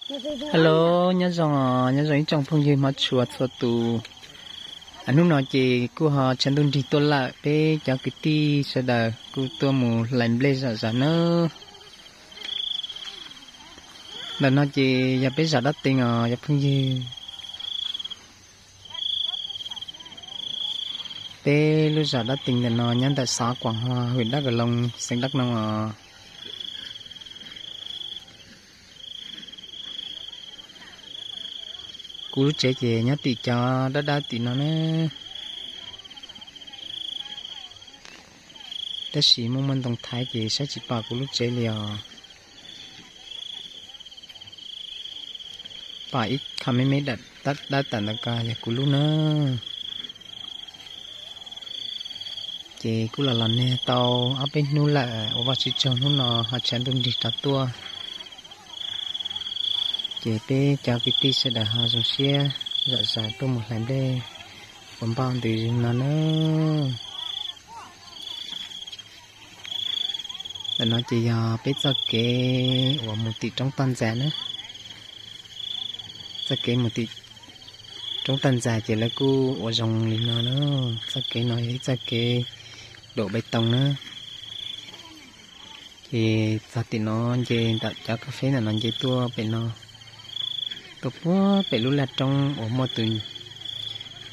Hello, nyob zoo, nyob zoo ib tsoom phooj ywg hmov tshua txhua tus. Hnub no ces kuj ho tshav ntuj nrig tuaj lawm, peb cov kwv tij sawv daws kuj tuaj mus hlais nplej zom zaws nawb. Ntawm no ces yog peb zos Dab Tees os cov phooj ywg. Peb lub zos Dab Tees ntawm no nyob ntawm xav Kuam Hua, hwm Dab Ka Loo, xeev Dab Noo os. Kuv lub tsev ces nyob tim cov dawb dawb tim no na. Tab sis muaj muaj ntoo thaiv ces saib tsis pom kuv lub tsev li os. Pom ib qho me me dawb dawb tawm ntawm ko yog kuv lub na. Ces kuj los los nag tau ob peb hnub lawm, ua Vajtswv tsaug hnub no ho tshav ntuj nrig rov tuaj. Ces peb cov kwv tij sawv daws ho zoo siab zom zaws tuaj mus hlais nplej puas npauj ntws no na. Ntawm no ces yog peb txoj kev uas mus tim roob toj ntxas na. Txoj kev mus tim roob toj ntxas ces lawv kuj ua zoo li no na. Txoj kev no yog ib txoj kev daum pes toos na. Ces txog tim no nce ntawm cov kas fes ntawm no nce tuaj pem no, tuaj puag pem lub laj roob uas muaj tus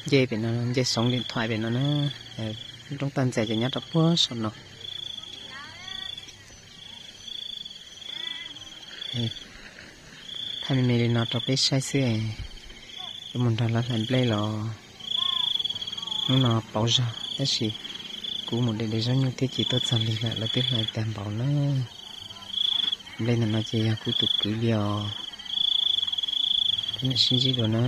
ncej pem no, ncej xoov lim thuam pem no na. Lub roob toj ntxas ces nyob rau puag saum no. Thaij me me li no rau peb saib xwb, yuav mus nrog lawv hlais nplej los. Hnub no pauv zog tab sis kuv mus de de zaub nyuj thiab ces tuaj txog lig lawm, lawv twb hlais tag npaum na. Nplej ntawm no ces yog kuv tus kwv li os. Peb mam sib ntsib dua na.